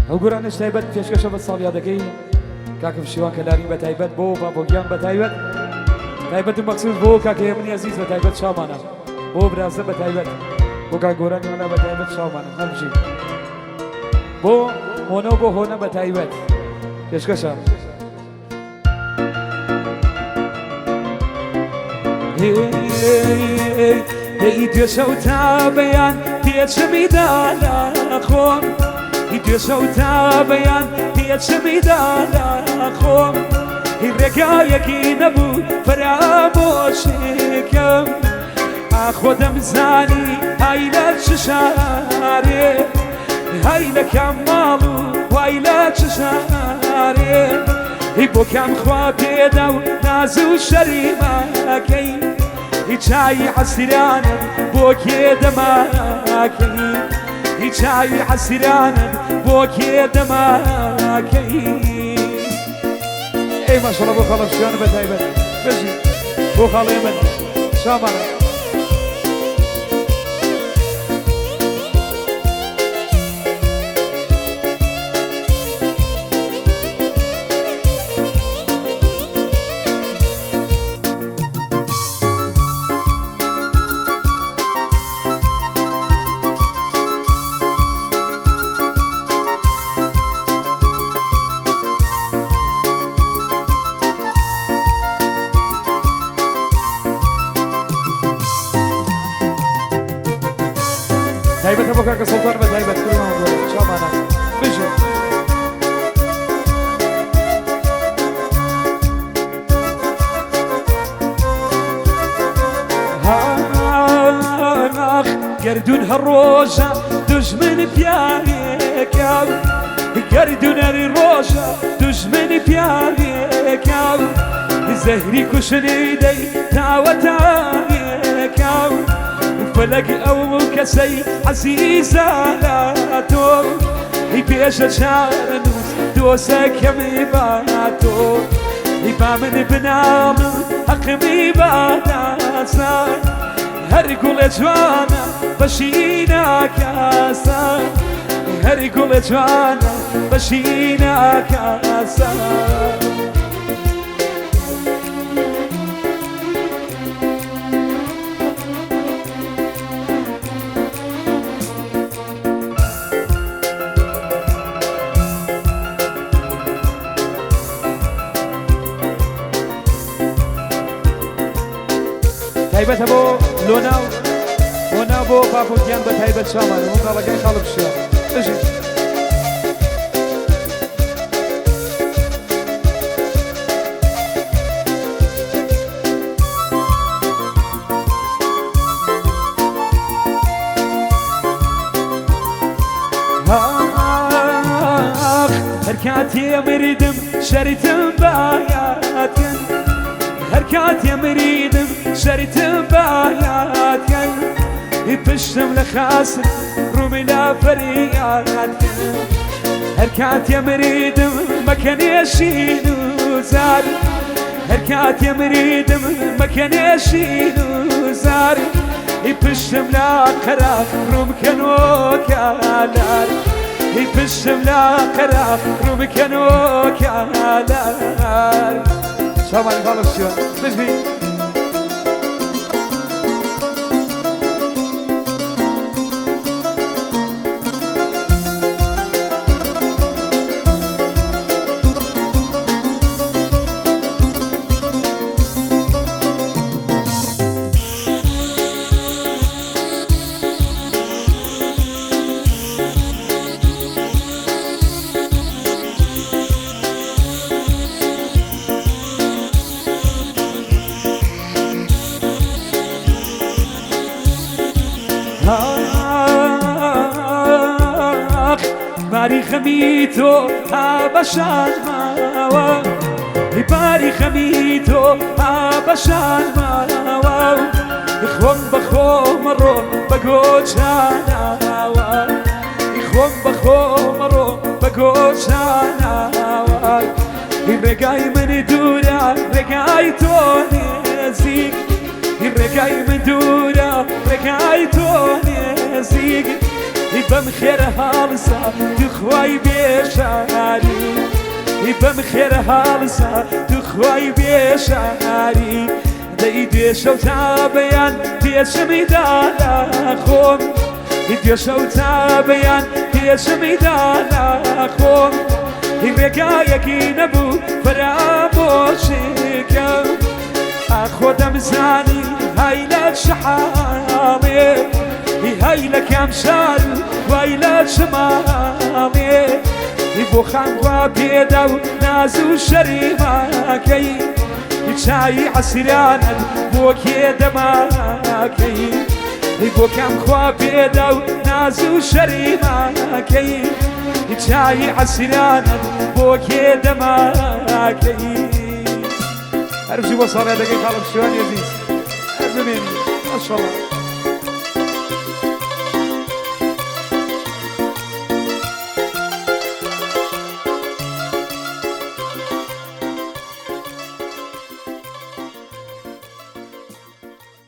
ئەو گۆرانەش تایبەت پێشکەشە بە ساڵیادەکەی کاکم شیوان کەلاری بە تایبەت بۆ باپۆگیان بە تایبەت تایبەت و مەخسوس بۆ کاکە هێمنی ئەزیز بە تایبەت شامانە بۆ برازە بە تایبەت بۆ کاک گۆرانی مەلا بە تایبەت شامانە هەربژی بۆ هۆنە و بۆ هۆنە بە تایبەت پێشکەشە. دەی دوێشەو تا بەیان پێچمی دالا خۆم دوێشەو تا بەیان پێچمی دالا خۆم ڕێگایەکی نەبوو فەرامۆشێکم ئاخۆ دەمزانی ئای لە چ شارێ هەی لە کام ماڵ و وای لە چ شارێ هی بۆ کام خوا پێدا و ناز و شەریمەکەی هی چای عەسیرانم بۆ کێ دەماکەی هی چای عەسیرانم بۆ کێ دەماکەی ئەی ماشەڵە بۆ خاڵە شیان بە تایبەت بژی بۆ خاڵێ من شامانە. تایبەتە بۆ کاکە سوڵتان بە تایبەت کوڕمان بۆ چاومانە بژێ. ئاخ گەردوون هەر ڕۆژە دوژمن پیاوێکە گەردوون هەر ڕۆژە دوژمن پیاوێکە زەهری کوشنی دەی تاوەتاوێکە فەلەک ئەو کەسەی عەزیزە تۆ هی پێشە چارەنووس دۆسەکەمی با تۆ هی با من بناڵم حەقمی باداسە هەر گوڵێ جوانە بەشی ناکاسە هەر گوڵێ جوانە بەشی ناکاسە. تایبەتە بۆ لۆنا و هۆنا بۆ پاپۆ گیان بە تایبەت شامان و منداڵەکەی خاڵ بشێ بژین. ئاخ هەر کاتێ مردم شەرتم بایاتکەن هەر کاتێ مریدم شەرتم بایاتکەن پشتم لە خاسن ڕوومی لە فەریاتکەن هەر کاتێ مریدم مەکەنێ شین و زار هەر کاتێ مریدم مەکەنێ شین و زار پشتم لە قەراخ ڕوو بکەنۆ کالار پشتم لە قەراخ ڕوو بکەنۆ کالار چاوانی باڵە شوێن بژی. ئاخ باری خەمی تۆ بەشان ماوە باری خەمی تۆ بەشان ماوە خۆم بە خۆمەڕۆ بە گۆچاناوە خۆم بە خۆمەڕۆ بە گۆچاناوە ڕێگای منی دوورە ڕێگای تۆ نێزیک ڕێگای من دوورە ڕێگای تۆ نێزیک بەم خێرە هەڵسا توخوای بێشاری، بەم خێرە هەڵسا توخوای بێشاری. دەی دوێشەو تا بەیان پێچمی دالا خۆم، دوێشەو تا بەیان پێچمی دالا خۆم، ڕێگایەکی نەبوو فەرامۆشیکەم. ئاخۆ دەمزانی هەی لە چ حاڵێ، هەی لە کام شار و وای لە چ ماڵێ، بۆ خانگوا پێدا و ناز و شەریماکەی، چای عەسیرانت بۆ کێ دەماکەی، بۆ کام خوا پێدا و ناز و شەریماکەی، چای عەسیرانت بۆ کێ دەماکەی. هەربژی بۆ ساڵیادەکەی خاڵم شوانی عەزیز، هەر بمێنی ماشەڵڵا.